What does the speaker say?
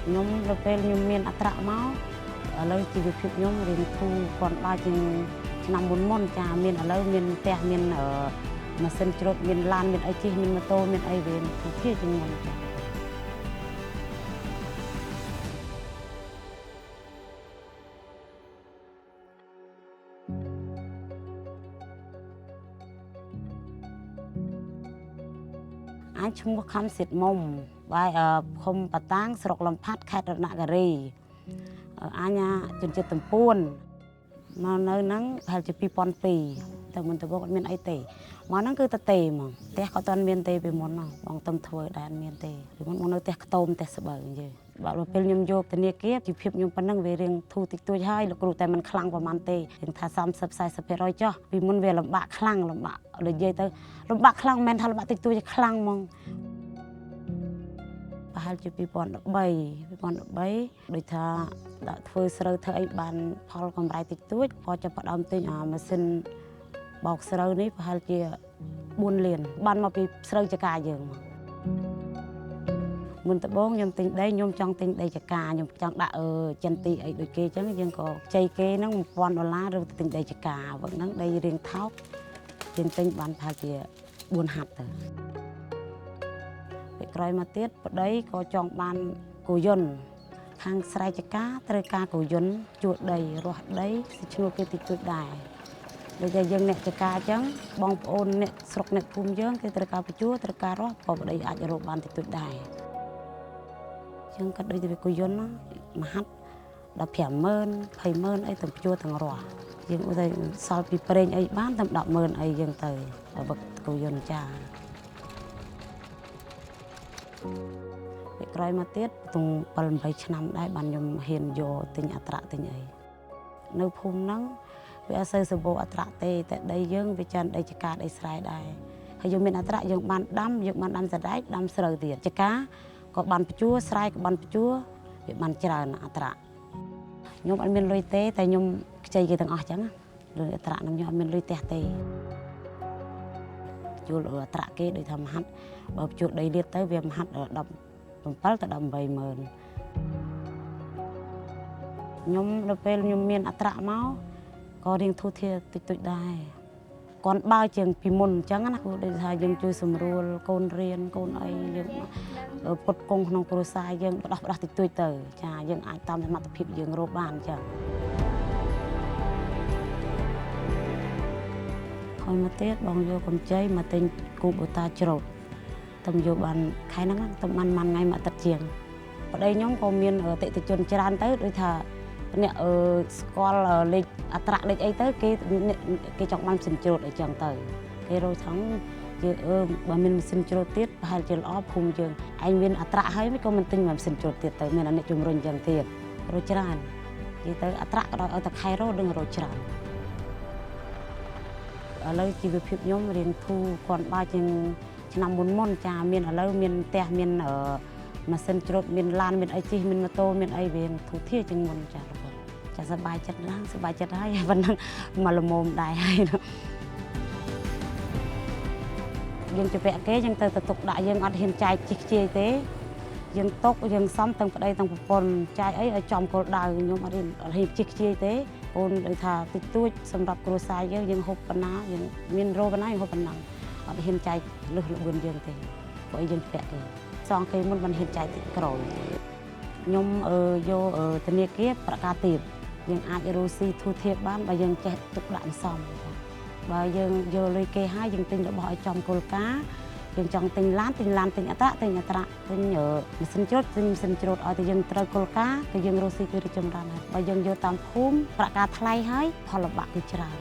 ខ្ញុំដល់ពេលខ្ញុំមានអត្រាមកឥឡូវជីវភាពខ្ញុំរៀងធូរគាត់បើជាងឆ្នាំមុនមុនចាមានឥឡូវមានផ្ទះមានម៉ាស៊ីនច្រូតមានឡានមានអីជិះមានម៉ូតូមានអីវាធូរធារជាងមុនចាអញឈ្មោះខំសិតមុំបាយឃុំបតាងស្រុកលំផាត់ខេត្តរតនគិរីអញជនជាតិទំពួនមកនៅហ្នឹងប្រហែលជា2002តែមុនទៅអត់មានអីទេមកហ្នឹងគឺតទេហ្មងផ្ទះក៏អត់មានទេពីមុនហ្នឹងបងទំធ្វើដែរអត់មានទេពីមុនបងនៅផ្ទះខ្ទមផ្ទះស្បូវនិយាយបើពេលខ្ញុំយកធនាគារជីវភាពខ្ញុំប៉ុណ្ណឹងវារៀងធូរតិចតួចហើយលោកគ្រូតែមិនខ្លាំងប្រហែលទេរៀងថា30 40%ចុះពីមុនវាលំបាកខ្លាំងលំបាកនិយាយទៅលំបាកខ្លាំងមិនមែនថាលំបាកតិចតួចខ្លាំងហ្មងប្រហែលជា2013ដូចថាដាក់ធ្វើស្រូវធ្វើអីបានផលកម្រៃតិចតួចក៏ចាប់ផ្ដើមទិញអាម៉ាស៊ីនបោកស្រូវនេះប្រហែលជា4លានបានមកពីស្រូវចកាយើងមកមុនដំបូងខ្ញុំទិញដីខ្ញុំចង់ទិញដីចកាខ្ញុំចង់ដាក់ចិនទីអីដូចគេអញ្ចឹងយើងក៏ខ្ចីគេហ្នឹង1000ដុល្លារឬទិញដីចកាវឹកហ្នឹងដីរៀងថោកយើងទិញបានប្រហែលជា4ហាត់ទៅពេលក្រោយមកទៀតប្តីក៏ចង់បានគោយន្តខាងស្រែចកាត្រូវការគោយន្តជួលដីរស់ដីឈ្នួលគេតិចតួចដែរដូចតែយើងអ្នកចកាអញ្ចឹងបងប្អូនអ្នកស្រុកអ្នកភូមិយើងគេត្រូវការបញ្ជួត្រូវការរស់ក៏ប្តីអាចរកបានតិចតួចដែរអញ្ចឹងគាត់ដូចជាគោយន្តមហាត់150,000 20,000អីទាំងបញ្ជួទាំងរស់យើងឧទាហរណ៍សល់ពីប្រេងអីបានតែ10,000អីយើងទៅវឹកគោយន្តចាពេលក្រោយមកទៀតទង7 8ឆ្នាំដែរបានខ្ញុំហ៊ានយកទិញអត្រាទិញអីនៅភូមិហ្នឹងវាអត់សូវសម្បូរអត្រាទេតែដីយើងវាច្រើនដីចកាដីស្រែដែរហើយយើងមានអត្រាយើងបានដាំយើងបានដាំសណ្ដែកដាំស្រូវទៀតចកាក៏បានបញ្ជួស្រែក៏បានបញ្ជួវាបានច្រើនអត្រាខ្ញុំអត់មានលុយទេតែខ្ញុំខ្ចីគេទាំងអស់ចឹងលុយអត្រាហ្នឹងខ្ញុំអត់មានលុយផ្ទះទេជួលអត្រាគេដូចថាមហាត់បើជួលដីលាតទៅវាមហាត់17ទៅ18ម៉ឺនខ្ញុំដល់ពេលខ្ញុំមានអត្រាមកក៏រៀងធូរធារតិចតួចដែរគាត់បើជាងពីមុនអញ្ចឹងណាដូចថាយើងជួយសម្រួលកូនរៀនកូនអីយើងពុតគង់ក្នុងគ្រួសារយើងផ្ដោះផ្ដោះតិចតួចទៅចាយើងអាចតាមសមត្ថភាពយើងរកបានអញ្ចឹងហើយមកទៀតបងយកកម្ចីមកទិញគូបូតាច្រូតតំយកបានខែហ្នឹងតំបានមួយថ្ងៃមួយអាទិត្យជាងប្តីខ្ញុំក៏មានអតិថិជនច្រើនទៅដូចថាអ្នកស្គាល់លេខអត្រាលេខអីទៅគេចង់បានម៉ាស៊ីនច្រូតអីចឹងទៅគេរកថងជាបើមានម៉ាស៊ីនច្រូតទៀតប្រហែលជាល្អភូមិយើងឯងមានអត្រាហើយក៏មិនទិញម៉ាស៊ីនច្រូតទៀតទៅមានអ្នកជំរុញចឹងទៀតរកច្រើននិយាយទៅអត្រាក៏ដោយឲ្យតែខែរកដឹងរកច្រើនឥឡូវជីវភាពខ្ញុំរៀងធូរគាត់បើជាងឆ្នាំមុនមុនចាមានឥឡូវមានផ្ទះមានម៉ាស៊ីនច្រូតមានឡានមានអីជិះមានម៉ូតូមានអីវាធូរធារជាងមុនចាលោកចាសប្បាយចិត្តណាស់សប្បាយចិត្តហើយប៉ុណ្ណឹងមកល្មមដែរហើយយើងជពាក់គេយើងទៅទុកដាក់យើងអត់ហ៊ានចាយជិះខ្ជាយទេយើងទុកយើងសំទាំងប្តីទាំងប្រពន្ធចាយអីឲ្យចំគោលដៅខ្ញុំអត់ហ៊ានជិះខ្ជាយទេអូនដូចថាតិចតួចសម្រាប់គ្រួសារយើងយើងហូបប៉ុណ្ណាយើងមានរោប៉ុណ្ណាយើងហូបប៉ុណ្ណឹងអត់ហ៊ានចាយលឹះលបឿនយើងទេព្រោះយើងជពាក់គេសងគេមុនមិនហ៊ានចាយតិចក្រោយខ្ញុំយកធនាគារប្រកាសទៀតយើងអាចរកស៊ីធូរធារបានបើយើងចេះទុកដាក់សំបើយើងយកលុយគេហើយយើងទិញរបស់ឲ្យចំគោលការណ៍យើងចង់ទិញឡានទិញឡានទិញអត្រាទិញអត្រាទិញម៉ាស៊ីនច្រូតទិញម៉ាស៊ីនច្រូតឲ្យតែយើងត្រូវគោលការណ៍គឺយើងរកស៊ីគឺរីកចម្រើនហើយបើយើងយកតាមភូមិប្រកាសថ្លៃហើយផលលំបាកគឺច្រើន